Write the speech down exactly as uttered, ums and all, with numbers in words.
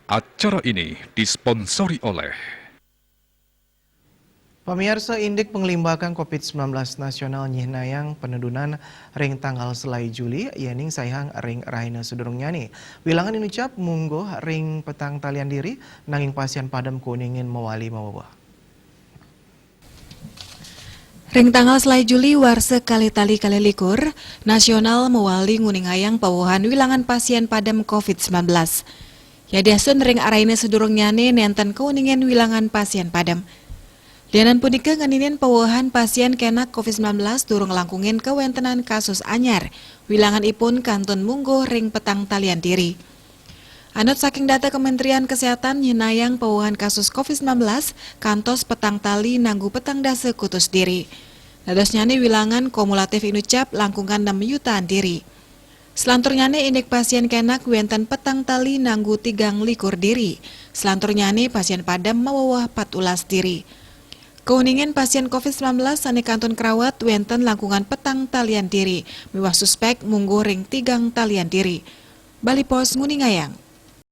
Acara ini disponsori oleh Pamiarsa, indik panglimbakan covid sembilan belas nasional nyihnayang panudunan ring tanggal selaé Juli, yéning saihang ring rahina sadurungnyane. Wilangan inucap mungguh ring petang talian diri, nanging pasien padem kauningin mawali maweweh. Ring tanggal selaé Juli warsa kalih tali kalih likur, nasional mawali nguningayang pawewehan wilangan pasien padem covid sembilan belas. Yadiastun ring arahina sadurungnyane nenten kauningin wilangan pasien padem. Lianan punika ngeninin pawewehan pasien kenak covid sembilan belas durung langkungin kawentenan kasus anyar, wilanganipun kantun mungguh ring petang talian diri. Anut saking data Kementerian Kesehatan nyihnayang pawewehan kasus covid sembilan belas kantos petang tali nanggu petang dasa kutus diri. Dadosnyane wilangan kumulatif inucap langkungan nem yutaan diri. Selanturnyane indik pasien kenak wenten petang tali nanggu tigang likur diri. Selanturnyane pasien padem maweweh pat ulas diri. Kauningin pasien covid sembilan belas sane kantun krawat wenten langkungan petang talian diri miwah suspek mungguh ring tigang talian diri. Bali Post nguningayang.